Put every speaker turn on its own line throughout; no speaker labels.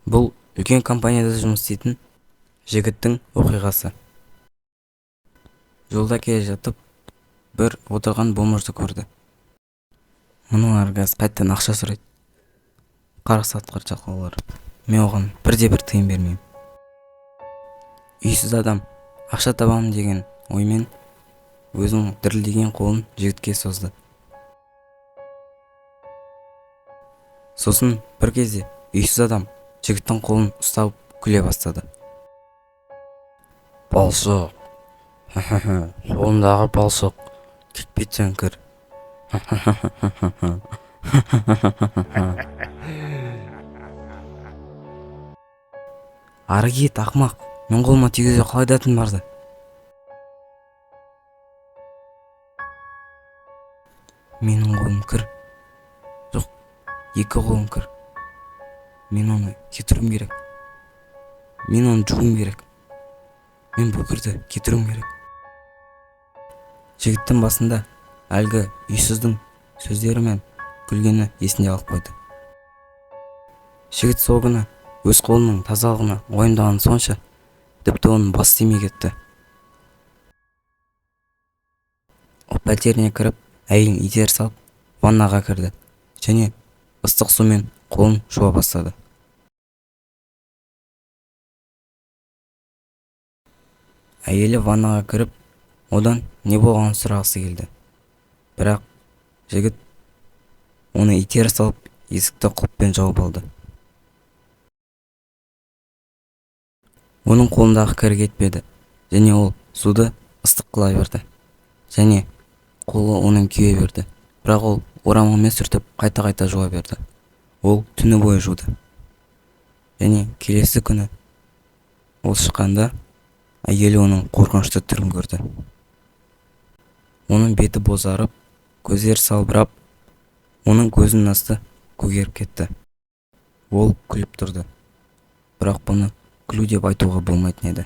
Бұл үлкен компанияда жұмыс істейтін жігіттің оқиғасы. Жолда келе жатып, бір отырған бомжды көрді. Мыналар қазір қайтадан ақша сұрайды. Қарақсатқыр жақалар. Мен оған бірде-бір тиын бермеймін. Үйсіз адам ақша табамын деген оймен өзінің дірілдеген қолын жігітке созды. Сосын бір кезде үйсіз адам жігіттің қолын ұстап күле бастады. Балшық. Қолындағы балшық. Кетпейтін кір. Ары кет, ақымақ. Мен қолыма тигізе қалай дәтім барды? Менің қолым кір. Жоқ, екі қолым кір. Мен оны кетіруім керек. Мен оны жууым керек. Мен бұл кірді кетіруім керек. Жігіттің басында әлгі үйсіздің сөздері мен күлгені есінде қалып қойды. Жігіт сол күні өз қолының тазалығына уайымдағаны сонша, тіпті оның басы тимей кетті. Ол пәтеріне кіріп, әйелін итере салып, ваннаға кірді және ыстық сумен қолын жуа бастады. Әйелі ваннаға кіріп, одан не болғанын сұрағысы келді. Бірақ жігіт оны итере салып, есікті құлыппен жауып алды. Оның қолындағы кір кетпеді, және ол суды ыстық қыла берді. Және қолы оның күйе берді. Бірақ ол орамалмен сүртіп, қайта-қайта жуа берді. Ол түні бойы жуды. Және келесі күні ол шыққанда әйелі оның қорқынышты түрін көрді. Оның беті бозарып, көздері салбырап, оның көзінің асты көгеріп кетті. Ол күліп тұрды. Бірақ бұны күлу деп айтуға болмайтын еді.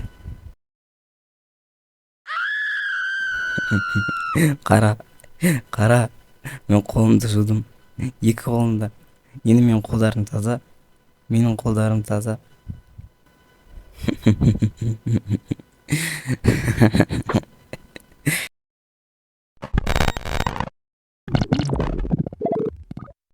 Қара, қара, мен қолымды жудым. Екі қолымды. Енді менің қолдарым таза. Менің қолдарым таза.